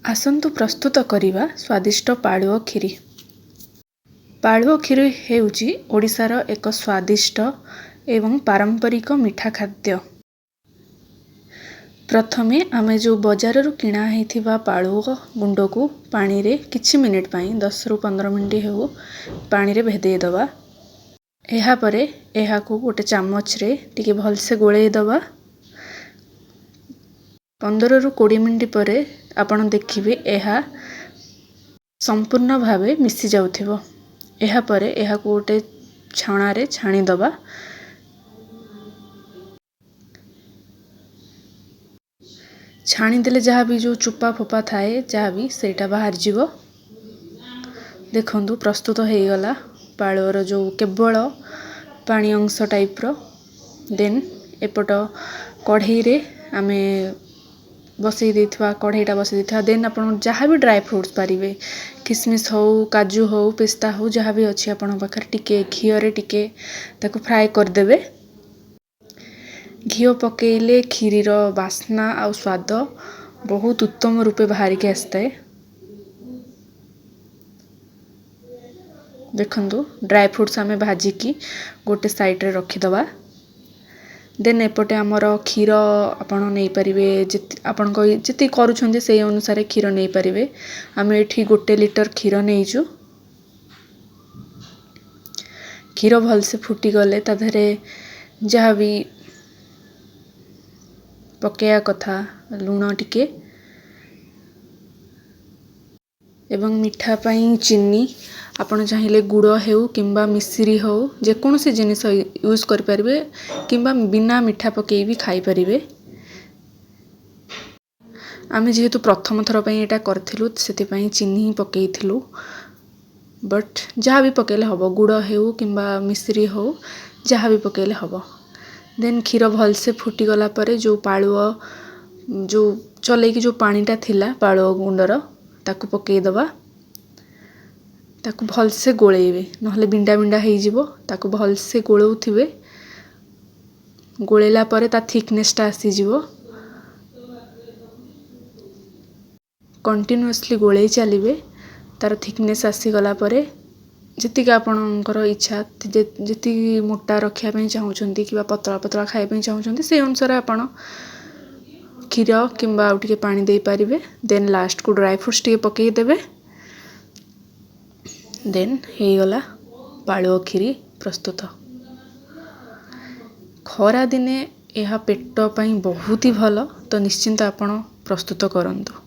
ଆସନ୍ତୁ ପ୍ରସ୍ତୁତ କରିବା ସ୍ୱାଦିଷ୍ଟ ପାଳୁଅ କ୍ଷୀରି। ପାଳୁଅ କ୍ଷୀରି ହେଉଛି ଓଡ଼ିଶାର ଏକ ସ୍ୱାଦିଷ୍ଟ ଏବଂ ପାରମ୍ପରିକ ମିଠା ଖାଦ୍ୟ। ପ୍ରଥମେ ଆମେ ଯେଉଁ ବଜାରରୁ କିଣା ହେଇଥିବା ପାଳୁଅ ଗୁଣ୍ଡକୁ ପାଣିରେ କିଛି ମିନିଟ୍ ପାଇଁ, 10ରୁ 15 ମିନିଟ୍ ହେଉ, ପାଣିରେ ଭେଦେଇ ଦେବା। ଏହାପରେ ଏହାକୁ ଗୋଟେ ଚାମଚରେ ଟିକେ ଭଲସେ ଗୋଳେଇ ଦେବା। 15ରୁ 20 ମିନିଟ୍ ପରେ ଆପଣ ଦେଖିବେ ଏହା ସମ୍ପୂର୍ଣ୍ଣ ଭାବେ ମିଶି ଯାଉଥିବ। ଏହାପରେ ଏହାକୁ ଗୋଟେ ଛଣାରେ ଛାଣିଦେବା। ଛାଣିଦେଲେ ଯାହା ବି ଯେଉଁ ଚୋପା ଫୋପା ଥାଏ, ଯାହା ବି ସେଇଟା ବାହାରିଯିବ। ଦେଖନ୍ତୁ, ପ୍ରସ୍ତୁତ ହେଇଗଲା ପାଳୁଅର ଯେଉଁ କେବଳ ପାଣି ଅଂଶ ଟାଇପ୍ର। ଦେନ୍ ଏପଟ କଢ଼େଇରେ ଆମେ ବସେଇ ଦେଇଥିବା, କଢ଼େଇଟା ବସେଇ ଦେଇଥିବା। ଦେନ୍ ଆପଣ ଯାହା ବି ଡ୍ରାଏ ଫ୍ରୁଟ୍ସ ପାରିବେ, କିସମିସ୍ ହଉ, କାଜୁ ହଉ, ପିସ୍ତା ହଉ, ଯାହା ବି ଅଛି ଆପଣଙ୍କ ପାଖରେ, ଟିକେ ଘିଅରେ ଟିକେ ତାକୁ ଫ୍ରାଏ କରିଦେବେ। ଘିଅ ପକେଇଲେ କ୍ଷୀରିର ବାସ୍ନା ଆଉ ସ୍ୱାଦ ବହୁତ ଉତ୍ତମ ରୂପେ ବାହାରିକି ଆସିଥାଏ। ଦେଖନ୍ତୁ, ଡ୍ରାଏ ଫ୍ରୁଟ୍ସ ଆମେ ଭାଜିକି ଗୋଟେ ସାଇଡ଼୍ରେ ରଖିଦେବା। ଦେନ୍ ଏପଟେ ଆମର କ୍ଷୀର ଆପଣ ନେଇପାରିବେ, ଆପଣଙ୍କ ଯେତିକି କରୁଛନ୍ତି ସେଇ ଅନୁସାରେ କ୍ଷୀର ନେଇପାରିବେ। ଆମେ ଏଠି 1 ଲିଟର କ୍ଷୀର ନେଇଛୁ। କ୍ଷୀର ଭଲସେ ଫୁଟିଗଲେ ତା ଦେହରେ ଯାହା ବି ପକାଇବା କଥା, ଲୁଣ ଟିକେ ଏବଂ ମିଠା ପାଇଁ ଚିନି, ଆପଣ ଚାହିଁଲେ ଗୁଡ଼ ହେଉ କିମ୍ବା ମିଶ୍ରି ହେଉ, ଯେକୌଣସି ଜିନିଷ ୟୁଜ୍ କରିପାରିବେ କିମ୍ବା ବିନା ମିଠା ପକାଇ ବି ଖାଇପାରିବେ। ଆମେ ଯେହେତୁ ପ୍ରଥମ ଥର ପାଇଁ ଏଇଟା କରିଥିଲୁ, ସେଥିପାଇଁ ଚିନି ହିଁ ପକାଇଥିଲୁ। ବଟ୍ ଯାହା ବି ପକାଇଲେ ହେବ, ଗୁଡ଼ ହେଉ କିମ୍ବା ମିଶ୍ରି ହେଉ, ଯାହା ବି ପକାଇଲେ ହେବ। ଦେନ୍ କ୍ଷୀର ଭଲସେ ଫୁଟିଗଲା ପରେ ଯେଉଁ ପାଳୁଅ ଯେଉଁ ଚଲେଇକି ଯେଉଁ ପାଣିଟା ଥିଲା ପାଳୁଅ ଗୁଣ୍ଡର, ତାକୁ ପକାଇଦେବା। ତାକୁ ଭଲସେ ଗୋଳେଇବେ, ନହେଲେ ବିଣ୍ଡା ବିଣ୍ଡା ହେଇଯିବ। ତାକୁ ଭଲସେ ଗୋଳଉଥିବେ। ଗୋଳେଇଲା ପରେ ତା ଥିକନେସ୍ଟା ଆସିଯିବ। କଣ୍ଟିନ୍ୟୁଅସଲି ଗୋଳେଇ ଚାଲିବେ। ତା'ର ଥିକନେସ୍ ଆସିଗଲା ପରେ ଯେତିକି ଆପଣଙ୍କର ଇଚ୍ଛା, ଯେତିକି ମୋଟା ରଖିବା ପାଇଁ ଚାହୁଁଛନ୍ତି କିମ୍ବା ପତଳା ପତଳା ଖାଇବା ପାଇଁ ଚାହୁଁଛନ୍ତି, ସେଇ ଅନୁସାରେ ଆପଣ କ୍ଷୀର କିମ୍ବା ଆଉ ଟିକେ ପାଣି ଦେଇପାରିବେ। ଦେନ୍ ଲାଷ୍ଟକୁ ଡ୍ରାଏ ଫ୍ରୁଟ୍ସ ଟିକେ ପକାଇଦେବେ। ଦେନ୍ ହେଇଗଲା ପାଳୁଅ କ୍ଷୀରି ପ୍ରସ୍ତୁତ। ଖରାଦିନେ ଏହା ପେଟ ପାଇଁ ବହୁତ ହି ଭଲ, ତ ନିଶ୍ଚିନ୍ତ ଆପଣ ପ୍ରସ୍ତୁତ କରନ୍ତୁ।